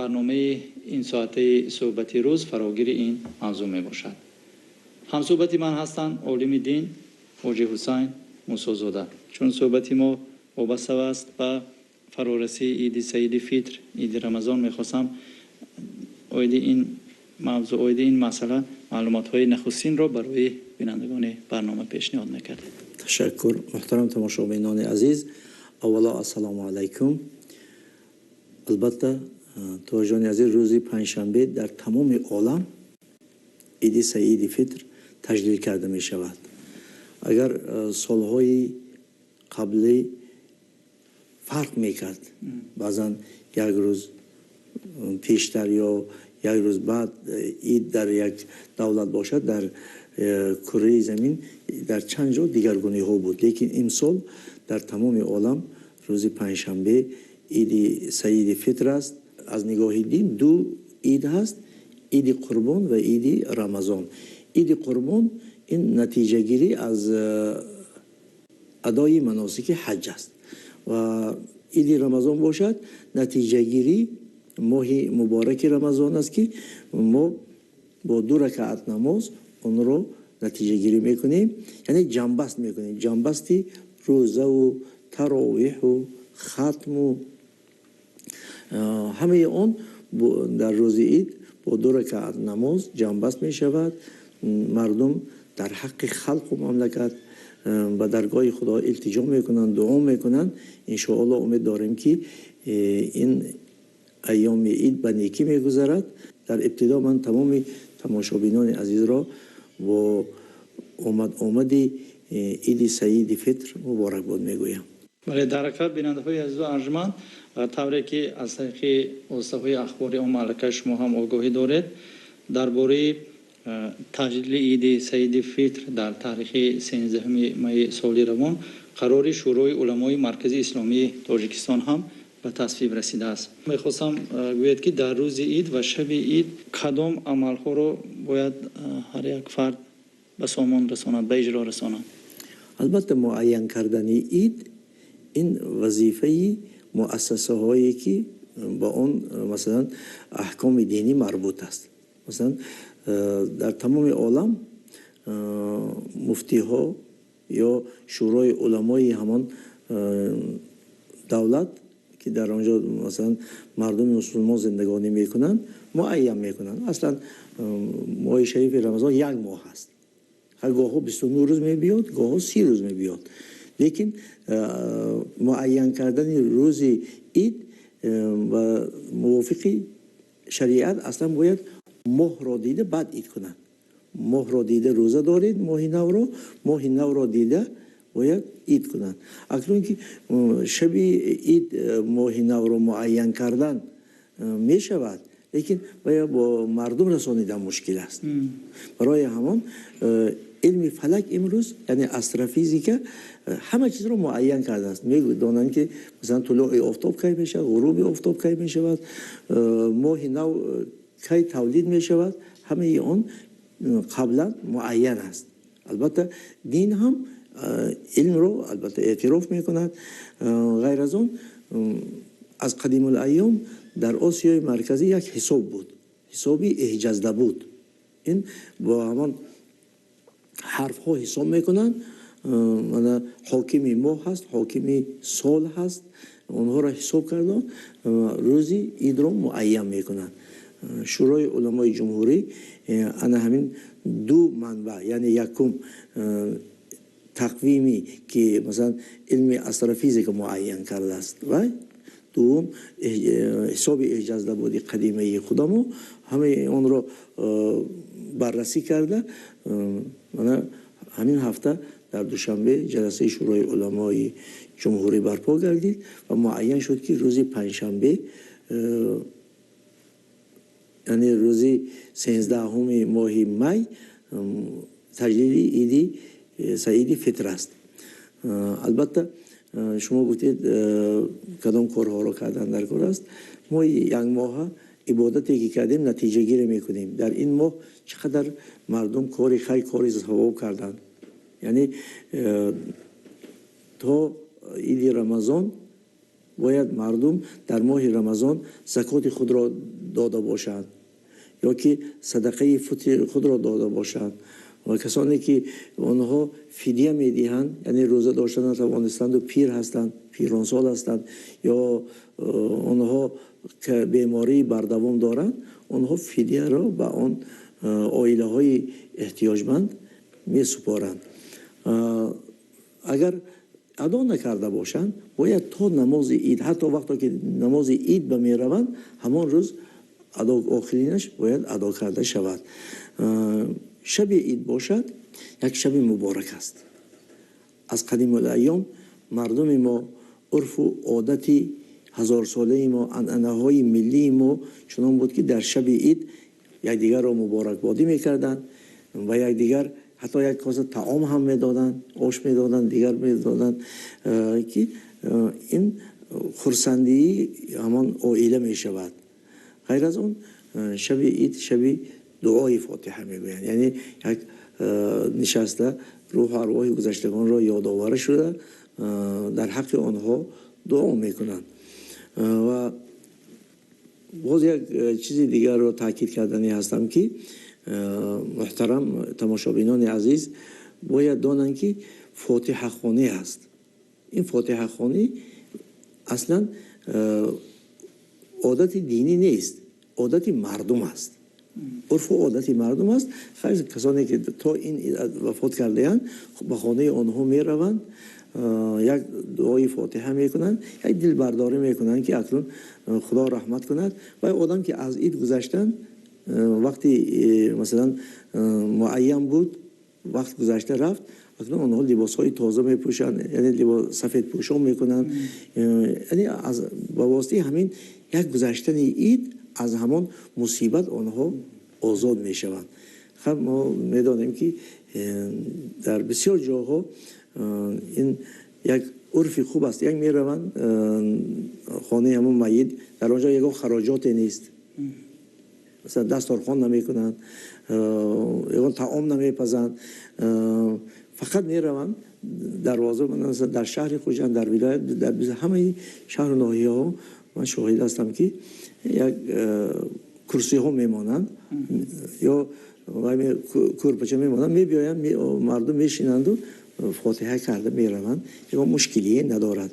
Барномаи ин соатаи суҳбати рӯз фарогири ин мавзӯъ мебошад. Ҳамсуҳбати ман ҳастанд олими дин Ҳоҷи Ҳусайн Мусозода. Чун суҳбати мо вобаста аст ба фарорасии иди Саиди Фитр, иди Рамазон, мехостам оиди ин мавзӯъ, оиди ин масъала маълумотҳои нахустинро барои бинандагони барнома пешниҳод мекардед. Ташаккур. Муҳтарам тамошобинони азиз, аввало ассалому алайкум. Албатта, тоҷони азиз, рӯзи панҷшанбе дар тамоми олам иди Саиди Фитр таҷлил карда мешавад. Агар солҳои қаблӣ фарқ мекард, баъзан як рӯз пештар ё як рӯз баъд ид дар як давлат бошад, дар кураи замин дар чанд ҷо дигаргуниҳо буд, лекин имсол дар тамоми олам рӯзи панҷшанбе иди Саиди Фитр аст. Аз нигоҳи дин ду ид ҳаст: иди Қурбон ва иди Рамазон. Иди Қурбон ин натиҷагирӣ аз адои маносики ҳаҷ аст ва иди Рамазон бошад, натиҷагирӣ моҳи мубораки Рамазон аст, ки мо бо ду ракаат намоз онро натиҷагирӣ мекунем, яъне ҷамъбаст мекунем, ҷамъбасти рӯзаву таровиҳу хатму ҳамаи он дар рӯзи ид бо ду ракаат намоз ҷамъбаст мешавад. Мардум дар ҳаққи халқу мамлакат ба даргоҳи Худо илтиҷо мекунанд, дуо мекунанд. Иншоаллоҳ, умед дорем, ки ин айёми ид ба некӣ мегузарад. Дар ибтидо ман тамоми тамошобинони азизро бо омад-омади иди Саиди Фитр муборакбод мегӯям. Бале, дар ҳақиқат, бинандаҳои азизу арҷманд, тавре ки аз тариқи воситаҳои ахбори омма аллакай шумо ҳам огоҳӣ доред, дар бораи таҷлили иди Саиди Фитр дар таърихи 13 майи соли равон қарори Шӯрои уламои Маркази исломии Тоҷикистон ҳам ба тасвиб расидааст. Мехостам гӯяд, ки дар рӯзи ид ва шаби ид кадом амалҳоро бояд ҳар як фард ба сомон расонад, ба иҷро расонад? Албатта, муайян кардани ид ин вазифаи муассасаҳое, ки ба он, масалан, аҳкоми динӣ марбут аст. Масалан, дар тамоми олам муфтиҳо ё шӯрои уламои ҳамон давлат, ки дар он ҷо, масалан, мардуми мусулмон зиндагонӣ мекунанд, муайян мекунанд. Аслан моҳи шарифи Рамазон як моҳ аст, гоҳҳо 29 рӯз мебиёд, гоҳҳо 30 рӯз мебиёд, лекин муайян кардани рӯзи ид ба мувофиқи шариат аслан бояд моҳро дида, баъд ид кунанд. Моҳро дида рӯза доред, моҳи навро, моҳи навро дида бояд ид кунанд. Акнун ки шаби ид моҳи навро муайян кардан мешавад, лекин бояд бо мардум расонидан мушкил аст. Барои ҳамон илми фалак имрӯз, яъне астрофизика, ҳама чизро муайян кардааст. Медонанд, ки, масалан, тулӯи офтоб кай мешавад, ғуруби офтоб кай мешавад, моҳи нав кай тавлид мешавад. Ҳамаи он қаблан муайян аст. Албатта, дин ҳам илмро, албатта, эътироф мекунад. Ғайр аз он, аз қадимулайём дар Осиёи Марказӣ як ҳисоб буд, ҳисоби эҳҷазда буд. Ин бо ҳамон ҳарфҳо ҳисоб мекунанд. Мана, ҳокими моҳ ҳаст, ҳокими сол ҳаст, онҳоро ҳисоб карда, рӯзи идро муайян мекунанд. Шӯрои уламои ҷумҳурӣ ана ҳамин ду манбаъ, яъне якум тақвими, ки, масалан, илми астрофизика муайян кардааст, ва дуввум ҳисоби эҳҷаздабуди қадимаи худамо, ҳамаи онро баррасӣ карда, мана ҳамин ҳафта дар Душанбе ҷаласаи Шӯрои уламои ҷумҳурӣ барпо гардид ва муайян шуд, ки рӯзи панҷшанбе, яъне рӯзи 13-уми моҳи май, таҷлили иди Саиди Фитр аст. Албатта, шумо гуфтед, кадом корҳоро кардан дар кор аст. Мо як моҳа ибодате ки кардем, натиҷагирӣ мекунем. Дар ин моҳ чӣ қадар мардум кори хайр, кори савоб карданд, яъне то иди Рамазон. Бояд мардум дар моҳи Рамазон закоти худро дода бошанд ё ки садақаи фитри худро дода бошанд. Ва касоне ки онҳо фидия медиҳанд, яъне рӯза дошта натавонистанд ва пир ҳастанд, пиронсол ҳастанд ё онҳо бемории бардавом доранд, онҳо фидияро ба он оилаҳои эҳтиёҷманд месупоранд. Агар адо накарда бошанд, бояд то намози ид, ҳатто вақте ки намози ид ба мераванд, ҳамон рӯз адо охиринаш бояд адо карда шавад. Шаби ид бошад, як шаби муборак аст. Аз қадимулайём мардуми мо, урфу одати ҳазорсолаи мо, анъанаҳои миллии мо чунон буд, ки дар шаби ид якдигарро муборакбодӣ мекарданд ва якдигар ҳатто як коса таом ҳам медоданд, ош медоданд, дигар медоданд, ки ин хурсандии ҳамон оила мешавад. Ғайр аз он, шаби ид шаби дуои фотиҳа мегӯянд, яъне як нишаста рӯҳу арвоҳи гузаштагонро ёдоварӣ шуда, дар ҳаққи онҳо дуо мекунанд. Ва боз як чизи дигарро таъкид карданӣ ҳастам, ки муҳтарам тамошобинони азиз бояд донанд, ки фотиҳахонӣ ҳаст. Ин фотиҳахонӣ аслан одати динӣ нест, одати мардум аст, урфу одати мардум аст. Хайр, касоне ки то ин вафот кардаанд, ба хонаи онҳо мераванд, як дуои фотиҳа мекунанд, як дилбардорӣ мекунанд, ки акнун Худо раҳмат кунад. Ва одам ки аз ид гузаштанд, вақти масалан муайян буд, вақт гузашта рафт, акнун онҳо либосҳои тоза мепӯшанд, яъне сафедпӯшон мекунанд. Яъне ба воситаи ҳамин як гузаштани ид аз ҳамон мусибат онҳо озод мешаванд. Хуб, мо медонем, ки дар бисёр ҷоҳо ин як урфи хуб аст. Як мераванд хонаи ҳамон майит, дар он ҷо ягон хароҷоте нест, масалан дастархон намекунанд, ягон таом намепазанд, фақат мераванд дарвоза. Масалан, дар шаҳри Хуҷанд, дар вилоят, дар ҳамаи шаҳру ноҳияҳо ман шоҳид ҳастам, ки як курсиҳо мемонанд ё кӯрпача мемонанд, мебиёянд, мардум мешинанду фотиҳа карда мераванд, ягон мушкилие надорад.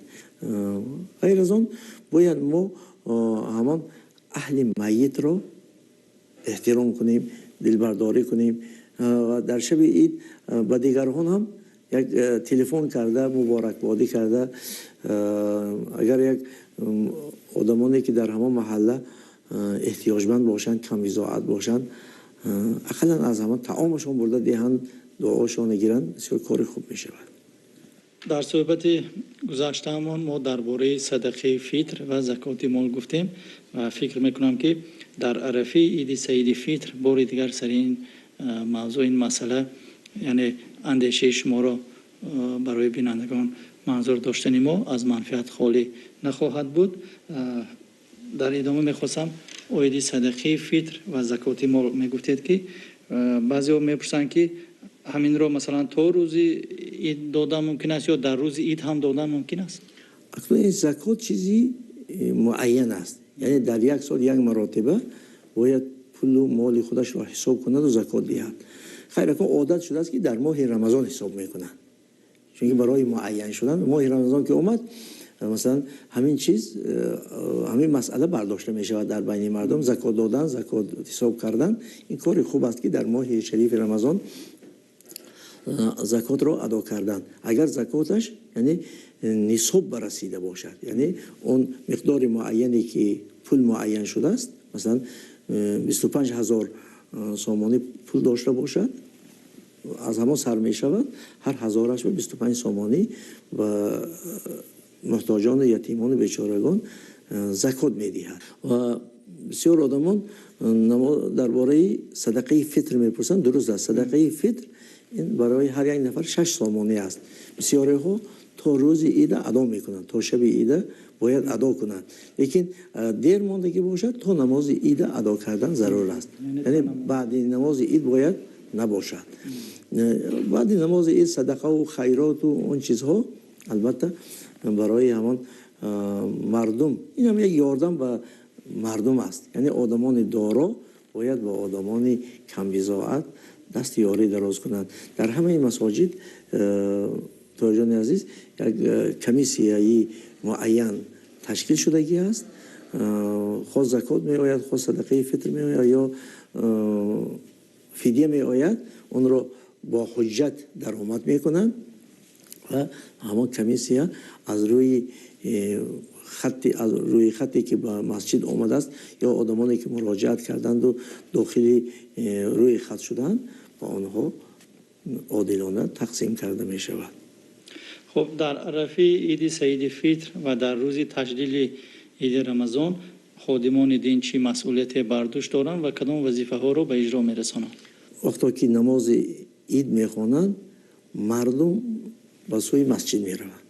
Ғайр аз он, бояд мо ҳамон аҳли майитро эҳтиром кунем, дилбардорӣ кунем ва дар шаби ид ба дигарон ҳам як телефон карда, муборакбодӣ карда, агар як одамоне ки дар ҳамон маҳалла эҳтиёҷманд бошанд, камбизоат бошанд, ақаллан аз ҳамон таомашон бурда диҳанд, дуошонро гиранд, бисёр кори хуб мешавад. Дар суҳбати гузаштаамон мо дар бораи садақаи фитр ва закоти мол гуфтем ва фикр мекунам, ки дар арафаи иди саиди фитр бори дигар сари ин мавзӯъ, ин масъала, яъне андешаи шуморо барои бинандагон манзур доштани мо аз манфиат холӣ нахоҳад буд. Дар идома мехостам оиди садақаи фитр ва закоти мол мегуфтед, ки баъзеҳо мепурсанд, ки ҳаминро масалан то рӯзи ид додан мумкин аст ё дар рӯзи ид ҳам додан мумкин аст? Акнун ин закот чизи муайян аст, яъне дар як сол як маротиба бояд пулу моли худашро ҳисоб кунаду закот диҳад. Хайр, акнун одат шудааст, ки дар моҳи Рамазон ҳисоб мекунанд, чунки барои муайян шудан моҳи Рамазон ки омад, масалан, ҳамин чиз, ҳамин масъала бардошта мешавад дар байни мардум: закот додан, закот ҳисоб кардан. Ин кори хуб аст, ки дар моҳи шарифи Рамазон закотро адо кардан, агар закоташ, яъне нисоб барасида бошад, яъне он миқдори муайяне ки пул муайян шудааст, масалан, 25 000 сомонӣ пул дошта бошад, аз ҳамон сар мешавад, ҳар ҳазораш ба 25 сомонӣ ба муҳтоҷону ятимону бечорагон закот медиҳад. Ва бисёр одамон дар бораи садақаи фитр мепурсанд. Дуруст аст, садақаи фитр ин барои ҳар як нафар 6 сомонӣ аст. Бисёриҳо то рӯзи ида адо мекунанд, то шаби ида бояд адо кунанд, лекин дер мондагӣ бошад, то намози ида адо кардан зарур аст, яъне баъди намози ид бояд набошад. Баъди намози ид садақаву хайроту он чизҳо албатта барои ҳамон Мардум, ин ҳам як ёрдам ба мардум аст. Яъне одамони доро бояд ба одамони камбизоат дасти ёрӣ дароз кунанд. Дар ҳамаи масоҷид, тоҷони азиз, як комиссияи муайян ташкил шудагӣ аст. Хоҳ закот меояд, хоҳ садақаи фитр меояд ё фидия меояд, онро бо ҳуҷҷат даромад мекунанд ва ҳамон комиссия аз рӯи хатте ки ба масҷид омадааст ё одамоне ки муроҷиат карданд ва дохили рӯи хат шуданд, ба онҳо одилона тақсим карда мешавад. Хуб, дар арафаи иди Саиди Фитр ва дар рӯзи таҷлили иди Рамазон ходимони дин чӣ масъулияте бар дӯш доранд ва кадом вазифаҳоро ба иҷро мерасонанд? Вақте ки намози ид мехонанд, мардум ба сӯи масҷид мераванд,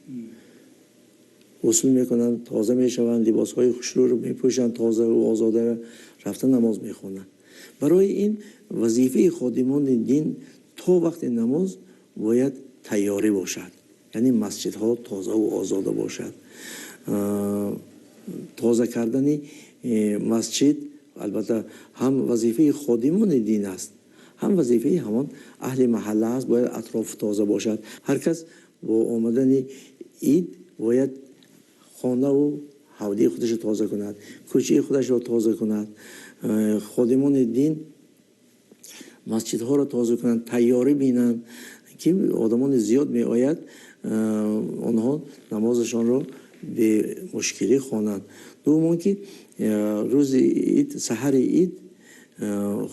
ғусл мекунанд, тоза мешаванд, либосҳои хушрӯро мепӯшанд, тоза ва озода рафта намоз мехонанд. Барои ин вазифаи ходимони дин то вақти намоз бояд тайёрӣ бошад, яъне масҷидҳо тоза ва озода бошад. Тоза кардани масҷид албатта ҳам вазифаи ходимони дин аст, ҳам вазифаи ҳамон аҳли маҳалла аст. Бояд атроф тоза бошад. Ҳар кас бо омадани ид бояд хонаву ҳавлии худашро тоза кунад, кӯчаи худашро тоза кунад. Ходимони дин масҷидҳоро тоза кунанд, тайёрӣ бинанд, ки одамони зиёд меояд, онҳо намозашонро бемушкилӣ хонанд. Дуввум он ки рӯзи ид, саҳари ид,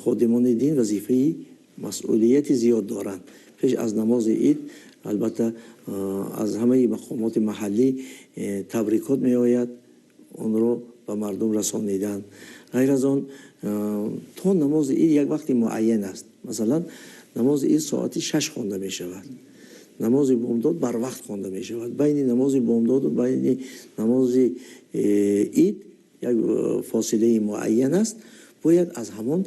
ходимони дин вазифаи масъулияти зиёд доранд. Пеш аз намози ид албатта аз ҳамаи мақомоти маҳаллӣ табрикот меояд, онро ба мардум расонидан. Ғайр аз он, то намози ид як вақти муайян аст. Масалан, намози ид соати 6 хонда мешавад, намози бомдод барвақт хонда мешавад. Байни намози бомдоду байни намози ид як фосилаи муайян аст. Бояд аз ҳамон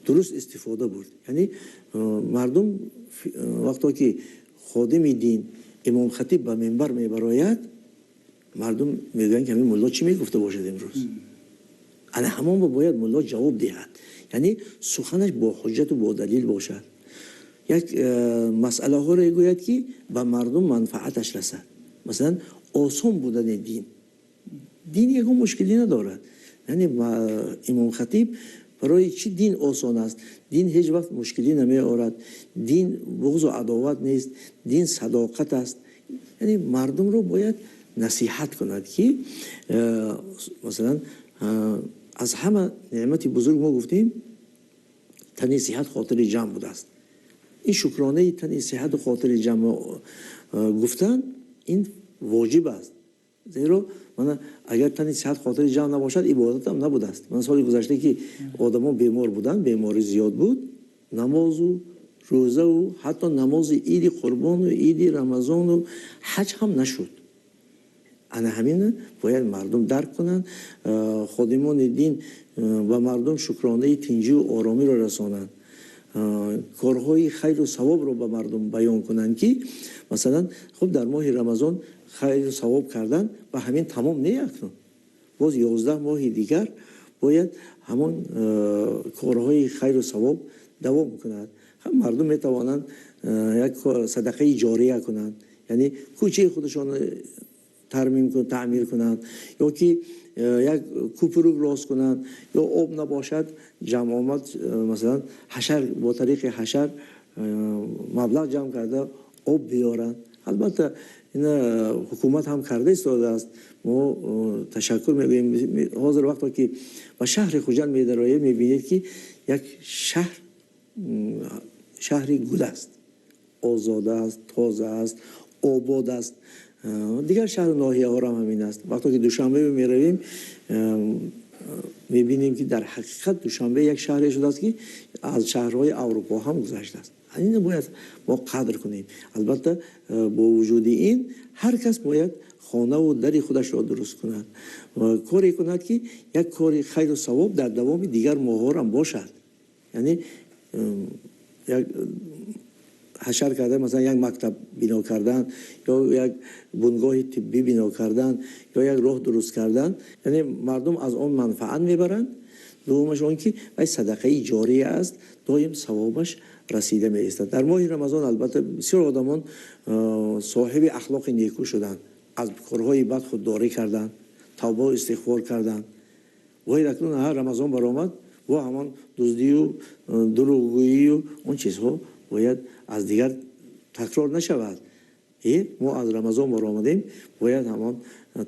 дуруст истифода бурд. Яъне мардум вақто ки ходими дин, имомхатиб ба минбар мебарояд, мардум мегӯянд, ки ҳамин мулло чӣ мегуфта бошад имрӯз? Ана ҳамон бояд мулло ҷавоб диҳад, яъне суханаш бо ҳуҷҷату бо далил бошад, як масъалаҳоро гӯяд, ки ба мардум манфааташ расад. Масалан, осон будани дин. Дин ягон мушкилӣ надорад. Яъне имомхатиб барои чӣ дин осон аст? Дин ҳеҷ вақт мушкилӣ намеорад, дин буғзу адоват нест, дин садоқат аст. Яъне мардумро бояд насиҳат кунад, ки масалан, аз ҳама неъмати бузург мо гуфтем тани сиҳат, хотири ҷамъ будааст. Ин шукронаи тани сиҳату хотири ҷамъ гуфтан ин воҷиб аст, зеро мана агар тани сиҳат, хотири ҷамъ набошад, ибодатам набудааст. Ман соли гузашта ки одамон бемор буданд, беморӣ зиёд буд, намозу рӯзаву ҳатто намози иди қурбону иди рамазону ҳаҷ ҳам нашуд. Ана ҳамина бояд мардум дарк кунанд. Ходимони дин ба мардум шукронаи тинҷию оромиро расонанд, корҳои хайру савобро ба мардум баён кунанд, ки масалан, хуб, дар моҳи Рамазон хайру савоб кардан ба ҳамин тамом не, акнун боз 11 моҳи дигар бояд ҳамон корҳои хайру савоб давом кунад. Мардум метавонанд як садақаи ҷория кунанд, яъне кӯчаи худашон тармим, таъмир кунанд ё ки як кӯпрук рост кунанд, ё об набошад, ҷамъомад, масалан, ҳашар, бо тариқи ҳашар маблағ ҷамъ карда об биёранд. Албатта, ина ҳукумат ҳам карда истодааст, мо ташаккур мегӯем. Ҳозир вақто ки ба шаҳри Хуҷанд медароед, мебинед, ки як шаҳр шаҳри гул аст, озода аст, тоза аст, обод аст. Дигар шаҳру ноҳияҳоро ҳам ҳамин аст. Вақто ки Душанбе меравем, мебинем, ки дар ҳақиқат Душанбе як шаҳре шудааст, ки аз шаҳрҳои Аврупо ҳам гузаштааст. Ина бояд мо қадр кунем. Албатта, бо вуҷуди ин ҳар кас бояд хонаву дари худашро дуруст кунад ва коре кунад, ки як кори хайру савоб дар давоми дигар моҳҳорам бошад. Яъне як Ҳашар кардан, масалан, як мактаб бино кардан ё як бунгоҳи тиббӣ бино кардан ё як роҳ дуруст кардан, яъне мардум аз он манфаат мебаранд. Дуввумаш он ки вай садақаи ҷория аст, доим савобаш расида меистад. Дар моҳи Рамазон, албатта, бисёр одамон соҳиби ахлоқи некӯ шуданд, аз корҳои бад худдорӣ карданд, тавбау истиғфор карданд. Бояд акнун ҳар Рамазон баромад, бо ҳамон дуздию дурӯғгӯию он чизҳо бояд аз дигар такрор нашавад. Мо аз Рамазон баромадем, бояд ҳамон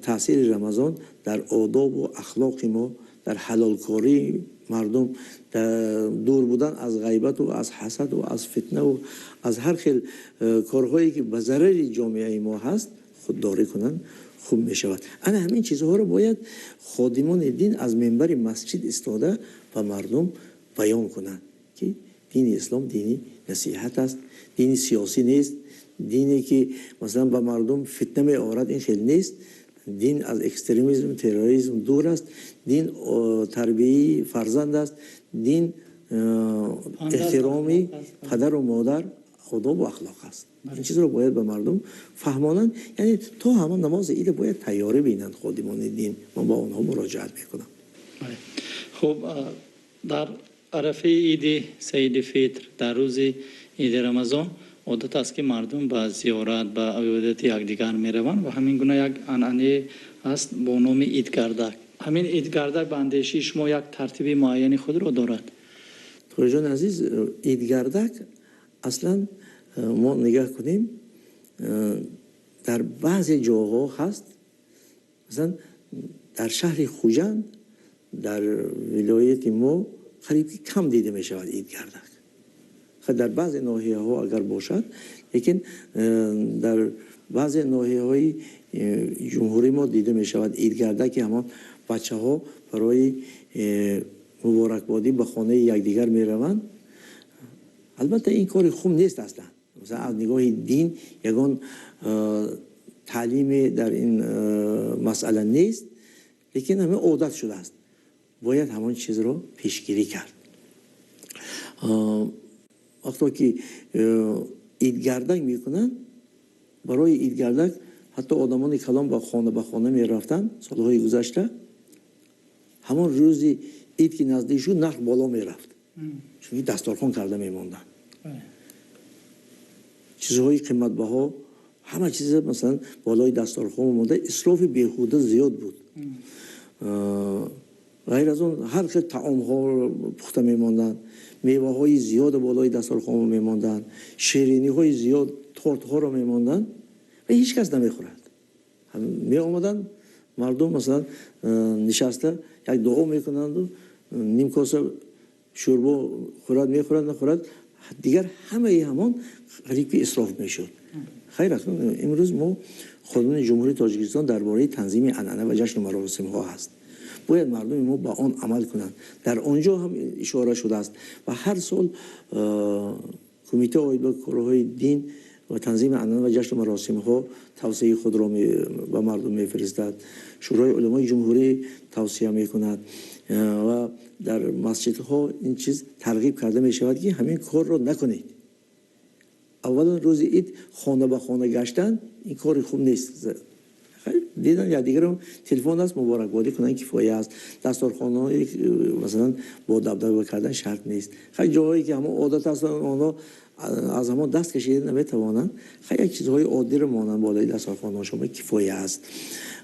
таъсири Рамазон дар одобу ахлоқи мо, дар ҳалолкории мардум, дар дур будан аз ғайбату аз ҳасаду аз фитнаву аз ҳар хел корҳое, ки ба зарари ҷомеаи мо ҳаст, худдорӣ кунанд, хуб мешавад. Ана ҳамин чизҳоро бояд ходимони дин аз минбари масҷид истода ба мардум баён кунанд, ки дини ислом дини насиҳат аст, дини сиёсӣ нест, дине ки, масалан, ба мардум фитна меорад, ин хел нест. Дин аз экстремизм, терроризм дур аст. Дин тарбияи фарзанд аст, дин эҳтироми падару модар, одобу ахлоқ аст. Ин чизро бояд ба мардум фаҳмонанд, яъне то ҳамон намози ида бояд тайёрӣ бинанд ходимони дин. Ман ба онҳо муроҷиат мекунам. Хуб, дар арафаи иди Саиди Фитр, дар рӯзи иди Рамазон, одат аст, ки мардум ба зиёрат, ба ибодати якдигар мераванд ва ҳамин гуна як анъане аст бо номи идгардак. Ҳамин идгардак ба андешаи шумо як тартиби муайяни худро дорад? Тоҳирҷони азиз, идгардак аслан, мо нигаҳ кунем, дар баъзе ҷоҳо ҳаст. Масалан, дар шаҳри Хуҷанд, дар вилояти мо қариб ки кам дида мешавад идгардак. Дар баъзе ноҳияҳо агар бошад, лекин дар баъзе ноҳияҳои ҷумҳурии мо дида мешавад идгардак, ки ҳамон бачаҳо барои муборакбодӣ ба хонаи якдигар мераванд. Албатта, ин кори хуб нест аслан. Масалан, аз нигоҳи дин ягон таълиме дар ин масъала нест, лекин ҳамин одат шудааст, бояд ҳамон чизро пешгирӣ кард. Вақто ки идгардак мекунанд, барои идгардак ҳатто одамони калон ба хона ба хона мерафтанд. Солҳои гузашта ҳамон рӯзи ид ки наздик шуд, нарх боло мерафт, чунки дасторхон карда мемонданд, чизҳои қиматбаҳо, ҳама чиз, масалан, болои дасторхон монда, исрофи беҳуда зиёд буд. Ғайр аз он, ҳар хел таомҳо пухта мемонданд, меваҳои зиёда болои дасторхон мемонданд, шириниҳои зиёд, тортҳоро мемонданд ва ҳеҷ кас намехӯрад. Меомаданд мардум, масалан, нишаста як дуо мекунанду ним коса шӯрбо хӯрад, мехӯрад, нахӯрад, дигар ҳамаи ҳамон қариб ки исроф мешуд. Хайр, имрӯз мо Қонуни Ҷумҳурии Тоҷикистон дар бораи танзими анъана ва ҷашну маросимҳо ҳаст, бояд мардуми мо ба он амал кунанд. Дар он ҷо ҳам ишора шудааст ва ҳар сол Кумита оид ба корҳои дин ва танзими анъана ва ҷашну маросимҳо тавсияи худро ба мардум мефиристад, Шӯрои уламои ҷумҳурӣ тавсия мекунад ва дар масҷидҳо ин чиз тарғиб карда мешавад, ки ҳамин корро накунед. Аввалан, рӯзи ид хона ба хона гаштан ин кори хуб нест. Дидан якдигарро, телефон аст, муборакбодӣ кунанд, кифоя аст. Дасторхонаҳои, масалан, бо дабдаба кардан шарт нест. Хай, ҷоҳое ки ҳамон одат аст, онҳо аз ҳамон даст кашида наметавонанд. Хай, як чизҳои оддиро монанд болои дасторхонаҳошон, кифоя аст.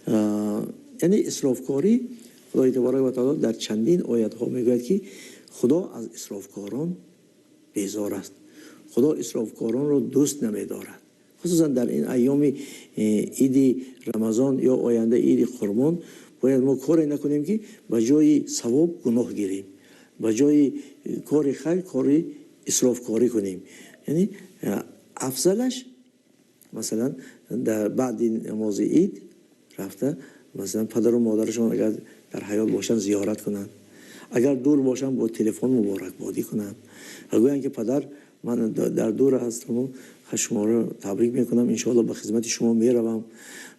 Яъне исрофкорӣ, Худои табарак ва таоло дар чандин оятҳо мегӯяд, ки Худо аз исрофкорон безор аст, Худо исрофкоронро дӯст намедорад. Хусусан дар ин айёми иди Рамазон ё оянда иди Қурбон бояд мо коре накунем, ки ба ҷои савоб гуноҳ гирем, ба ҷои кори хайр кори исрофкорӣ кунем. Яъне афзалаш, масалан, дар баъди намози ид рафта, масалан, падару модарашон агар дар ҳаёт бошанд, зиёрат кунанд, агар дур бошанд, бо телефон муборакбодӣ кунанд ва гӯянд, ки падар, ман дар дур ҳастаму шуморо табрик мекунам, иншоалло ба хизмати шумо меравам.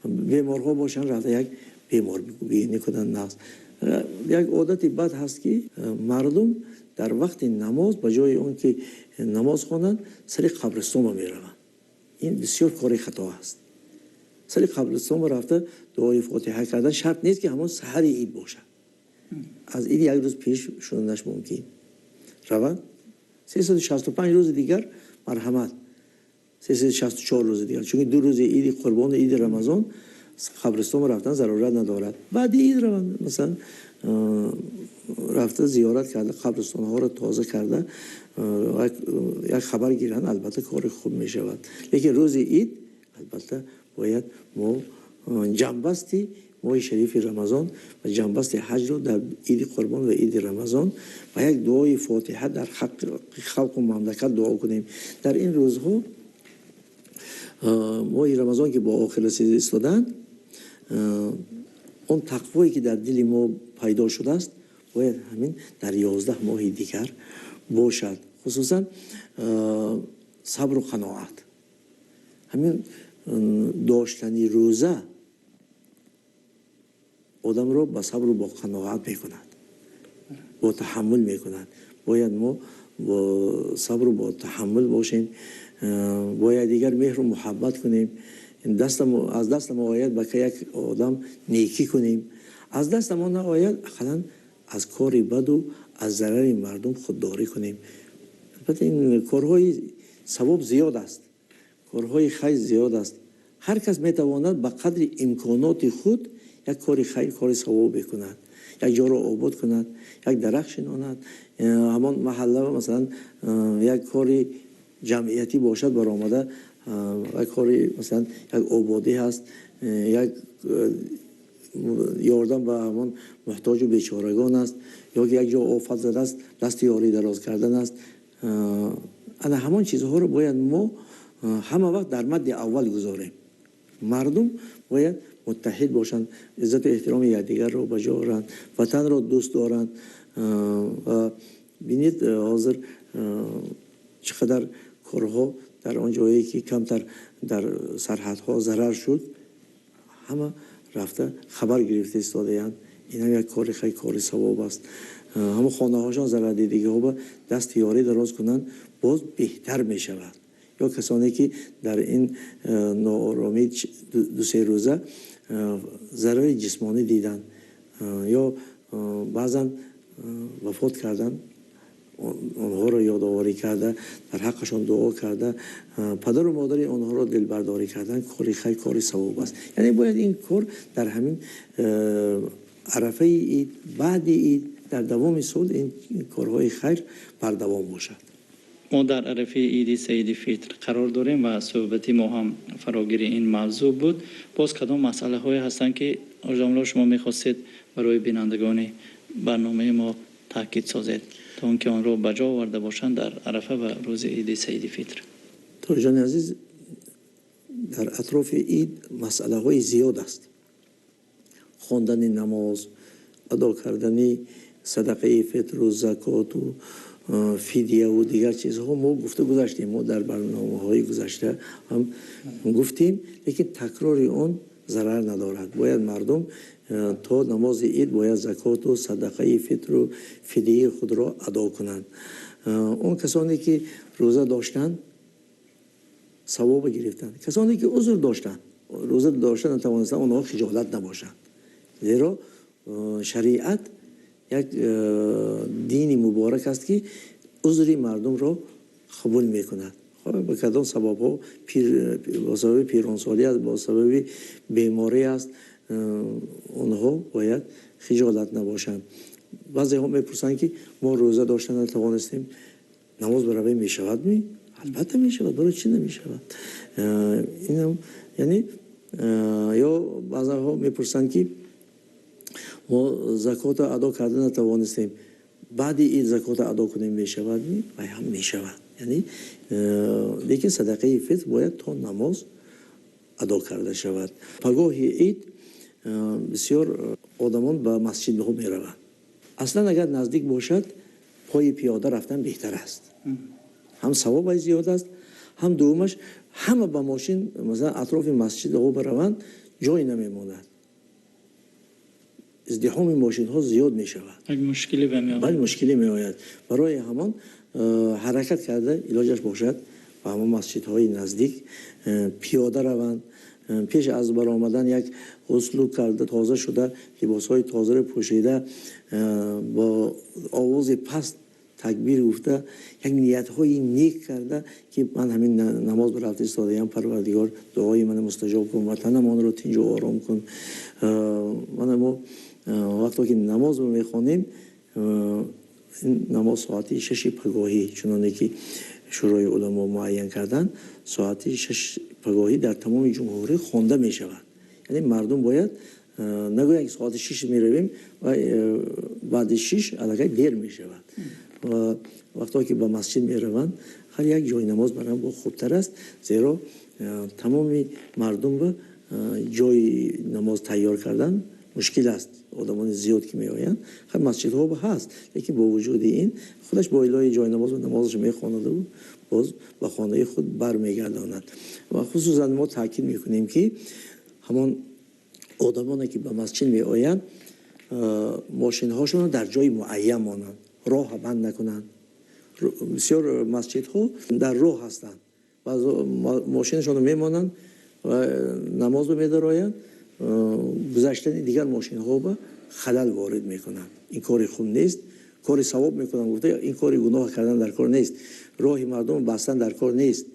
Беморҳо бошанд, рафта як беморбинӣ кунанд. Нағз, як одати бад ҳаст, ки мардум Дар вақти намоз ба ҷои он ки намоз хонанд, сари қабристонба мераванд. Ин бисёр кори хато аст. Сари қабристонба рафта дуои фотиҳа кардан шарт нест, ки ҳамон саҳари ид бошад. Аз ид як рӯз пеш шуданаш мумкин. Раванд 365 рӯзи дигар, марҳамат, 364 рӯзи дигар, чунки 2 рӯзи иди қурбону иди Рамазон қабристон рафтан зарурат надорад. Баъди ид раванд, масалан, рафта зиёрат карда, қабристонҳоро тоза карда, як хабар гиранд, албатта кори хуб мешавад. Лекин рӯзи ид албатта бояд мо ҷамъбасти моҳи шарифи Рамазон ва ҷамъбасти ҳаҷро дар иди қурбон ва иди Рамазон ва як дуои фотиҳа дар ҳаққи халқу мамлакат дуо кунем. Дар ин рӯзҳо, моҳи Рамазон ки бо охир расида истоданд, он тақвое ки дар дили мо пайдо шудааст, бояд ҳамин дар 11 моҳи дигар бошад. Хусусан сабру қаноат, ҳамин доштани рӯза одамро ба сабру бо қаноат мекунад, бо таҳаммул мекунад. Бояд мо бо сабру бо таҳаммул бошем, бояд дигар меҳру муҳаббат кунем, аз дастамо ояд ба як одам некӣ кунем, аз дастамо наояд, ақаллан аз кори баду аз зарари мардум худдорӣ кунем. Албатта ин корҳои савоб зиёд аст, корҳои хайр зиёд аст. Ҳар кас метавонад ба қадри имконоти худ як кори хайр, кори савоб бикунад, як ҷоро обод кунад, як дарахт шинонад, ҳамон маҳалла масалан як кори ҷамъиятӣ бошад, баромада як кори, масалан, як ободӣ ҳаст, як ёрдам ба ҳамон муҳтоҷу бечорагон аст, ё ки як ҷо офат задааст, дасти ёрӣ дароз кардан аст. Ана ҳамон чизҳоро бояд мо ҳама вақт дар мадди аввал гузорем. Мардум бояд муттаҳид бошанд, иззату эҳтироми якдигарро ба ҷо оранд, ватанро дӯст доранд. Ва бинед, ҳозир чӣ қадар корҳо дар он ҷое ки камтар дар сарҳадҳо зарар шуд, ҳама рафта хабар гирифта истодаянд. Инам як кори хайр, кори савоб аст. Ҳамон хонаҳошон зарардидагиҳо ба дасти ёрӣ дароз кунанд, боз беҳтар мешавад. Ё касоне ки дар ин нооромӣ 2-се рӯза зарари ҷисмонӣ диданд, ё баъзан вафот карданд, онҳоро ёдоварӣ карда, дар ҳаққашон дуо карда, падару модари онҳоро дилбардорӣ кардан кори хайр, кори савоб аст. Яъне бояд ин кор дар ҳамин арафаи ид, баъди ид, дар давоми сол ин корҳои хайр бардавом бошад. Мо дар арафаи иди Саиди Фитр қарор дорем ва суҳбати мо ҳам фарогири ин мавзӯъ буд. Боз кадом масъалаҳое ҳастанд, ки ҳоҷамло шумо мехостед барои бинандагони барномаи мо таъкид созед, то он ки онро ба ҷо оварда бошанд дар арафа ва рӯзи иди Саиди Фитр? Тоҷони азиз, дар атрофи ид масъалаҳои зиёд аст. Хондани намоз, адо кардани садақаи фитру закоту фидияву дигар чизҳо мо гуфта гузаштем, мо дар барномаҳои гузашта ҳам гуфтем, лекин такрори он зарар надорад. Бояд мардум то намози ид бояд закоту садақаи фитру фидияи худро адо кунанд. Он касоне ки рӯза доштанд, савоба гирифтанд. Касоне ки узр доштанд, рӯза дошта натавонистанд, онҳо хиҷолат набошанд, зеро шариат як дини муборак аст, ки узри мардумро қабул мекунад. Ба кадом сабабҳо, бо сабаби пиронсолӣ аст, бо сабаби беморӣ аст, онҳо бояд хиҷолат набошанд. Баъзеҳо мепурсанд, ки мо рӯза дошта натавонистем, намоз баравем мешавад ми? Албатта мешавад, барои чӣ намешавад? Инам яъне ё баъзеҳо мепурсанд, ки мо закотро адо карда натавонистем, баъди ид закотро адо кунем мешавад ми? Вай ҳам мешавад. Яъне лекин садақаи фитр бояд то намоз адо карда шавад. Пагоҳи ид бисёр одамон ба масҷидҳо мераванд. Аслан агар наздик бошад, пои пиёда рафтан беҳтар аст, ҳам савобаш зиёд аст, ҳам дуюмаш ҳама ба мошин масалан атрофи масҷидҳо бараванд, ҷой намемонад. Издиҳоми мошинҳо зиёд мешавад. Як мушкиле меояд. Бале, мушкиле меояд. Барои ҳамон ҳаракат карда илоҷаш бошад ба ҳамон масҷидҳои наздик пиёда раванд. Пеш аз баромадан як ғусл карда, тоза шуда, либосҳои тозаро пӯшида, бо овози паст такбир гуфта, як ниятҳои нек карда, ки ман ҳамин намоз рафта истодаам, Парвардигор, дуои маро мустаҷоб кун, ватанамонро тинҷу ором кун. Мана мо вақте ки намоз мехонем, намоз соати 6 пагоҳӣ, чуноне ки Шӯрои уламо муайян карданд, соати 6 пагоҳӣ дар тамоми ҷумҳурӣ хонда мешавад. Яъне мардум бояд нагӯянд, ки соати 6 меравем ва баъди 6 аллакай дер мешавад. Ва вақте ки ба масҷид мераванд, ҳар як ҷои намоз баранд бо хубтар аст, зеро тамоми мардум ба ҷои намоз тайёр кардан мушкил аст. Одамони зиёд ки меоянд, ҳар масҷидҳо ҳаст, лекин бо вуҷуди ин худаш бо илоҳи ҷои намоз ва намозаш мехонаду боз ба хонаи худ бармегардонад. Ва хусусан мо таъкид мекунем, ки ҳамон одамоне ки ба масҷид меоянд, мошинҳошонро дар ҷои муайян монанд, роҳ банд накунанд. Бисёр масҷидҳо дар роҳ ҳастанд, баъзо мошинашонро мемонанд ва намозро медароянд, гузаштани дигар мошинҳо ба халал ворид мекунанд. Ин кори хуб нест. Кори савоб мекунанд гуфта, ин кори гуноҳ кардан дар кор нест, роҳи мардум бастан дар кор нест.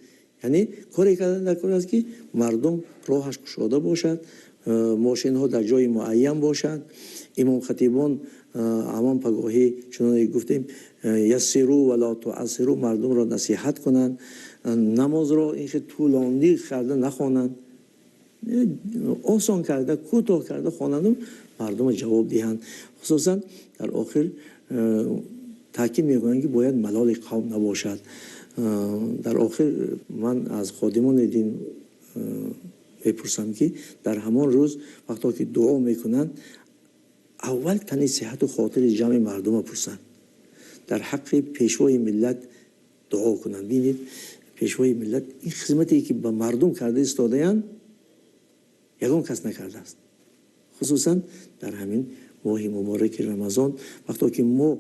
Яъне коре кардан дар кор аст, ки мардум роҳаш кушода бошад, мошинҳо дар ҷои муайян бошанд. Имомхатибон ҳамон пагоҳӣ, чуноне гуфтем, яссиру ва ла туассиру, мардумро насиҳат кунанд, намозро ин хел тӯлонӣ карда нахонанд, осон карда, кӯтоҳ карда хонанду мардумро ҷавоб диҳанд. Хусусан дар охир таъкид мекунанд, ки бояд малоли қавм набошад. Дар охир ман аз ходимони дин мепурсам, ки дар ҳамон рӯз вақто ки дуо мекунанд, аввал тани сиҳату хотири ҷамъи мардумро пурсанд, дар ҳаққи пешвои миллат дуо кунанд. Бинед, пешвои миллат ин хизмате ки ба мардум карда истодаянд, ягон кас накардааст. Хусусан дар ҳамин моҳи мубораки Рамазон, вақто ки мо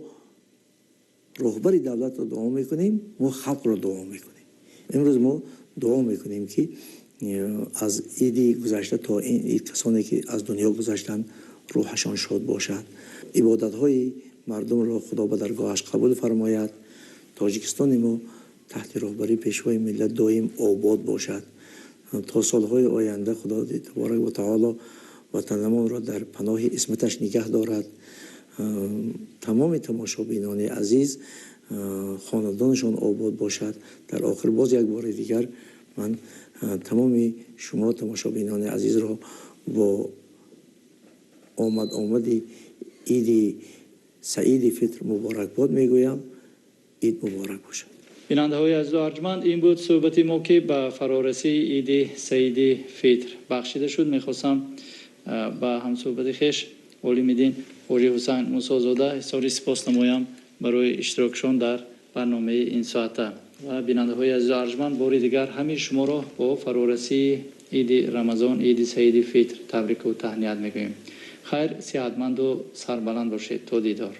роҳбари давлатро дуо мекунем, мо халқро дуо мекунем. Имрӯз мо дуо мекунем, ки аз иди гузашта то ин ид касоне ки аз дунё гузаштанд, рӯҳашон шод бошад, ибодатҳои мардумро Худо ба даргоҳаш қабул фармояд, Тоҷикистони мо таҳти роҳбарии пешвои миллат доим обод бошад. То солҳои оянда Худо таборак ва таоло ватанамонро дар паноҳи исматаш нигаҳ дорад. Тамоми тамошобинони азиз хонадонашон обод бошад. Дар охир боз як бори дигар ман тамоми шумо тамошобинони азизро бо омад-омади иди саиди фитр муборакбод мегӯям. Ид муборак бошад. Бинандаҳои азизу арҷманд, ин буд суҳбати мо, ки ба фарорасии иди саиди фитр бахшида шуд. Мехостам ба ҳамсуҳбати хеш, олими дин Ҳоҷи Ҳусайн Мусозода, изҳори сипос намоям барои иштирокшон дар барномаи ин соата. Ва бинандаҳои азизу арҷманд, бори дигар ҳамин шуморо бо фарорасии иди Рамазон, иди саиди фитр табрику таҳният мегӯем. Хайр, сиҳатманду сарбаланд бошед. То дидор.